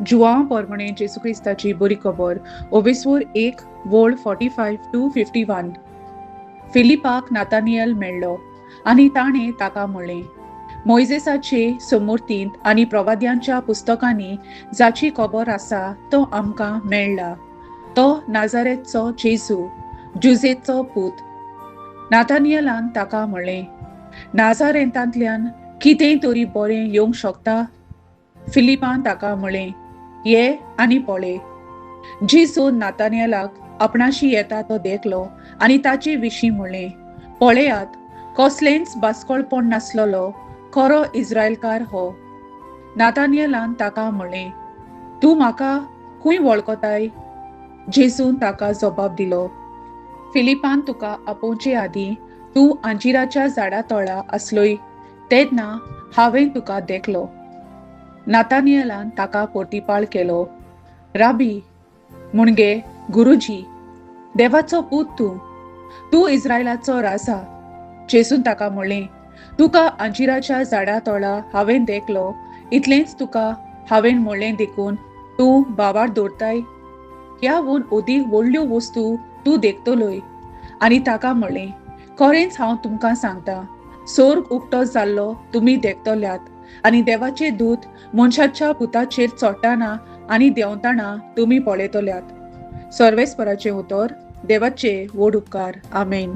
जुवांव पोरमणे जेजू क्रिस्ताची बरी खबर ओवेसोर 1 वोळ 45 to 51. फिलिपाक नातानियल मेळ्ळो आनी ताणें ताका म्हणलें, मोयजेसाचे समूर्तींत आनी प्रवाद्यांच्या पुस्तकांनी जाची खबर आसा तो आमकां मेळ्ळा, तो नाजारेतचो जेजू, जुजेचो पूत. नातानियलान ताका म्हणलें, नाजारेंतांतल्यान कितेंय तरी बरें येवंक शकता? फिलिपान ताका म्हणलें, ये आनी पळय. जेजून नातानियलाक आपणाशी येता तो देखलो आनी ताचे विशीं म्हणलें, पळयात, कसलेंच बास्कळपण नासलेलो खरो इस्रायलकार हो. नातानियलान ताका म्हणलें, तूं म्हाका खंय वळखताय? जेजून ताका जबाब दिलो, फिलिपान तुका आपोवचे आदीं तूं अंजिराच्या झाडा तळा आसलोय तेन्ना हांवें तुका देखलो. नातानियलान ताका पोर्तिपाळ केलो, राबी म्हणजे गुरुजी, देवाचो पूत तूं, तूं इस्रायलाचो राजा. जेजून ताका म्हणलें, तुका अंजिराच्या झाडा तळा हांवें देखलो इतलेंच तुका हांवें म्हणलें देखून तूं बाबार दवरताय? ह्या वून अदीक व्हडल्यो वस्तू तूं देखतलोय. आनी ताका म्हणलें, खरेंच हांव तुमकां सांगता, सोर्ग उक्तो जाल्लो तुमी देखतल्यात आनी देवाचे दूत मनशाच्या पुताचेर चडटाना आनी देंवताना तुमी पळयतल्यात. सर्वेस्पराचें उतर. देवाचे व्हड उपकार. आमेन.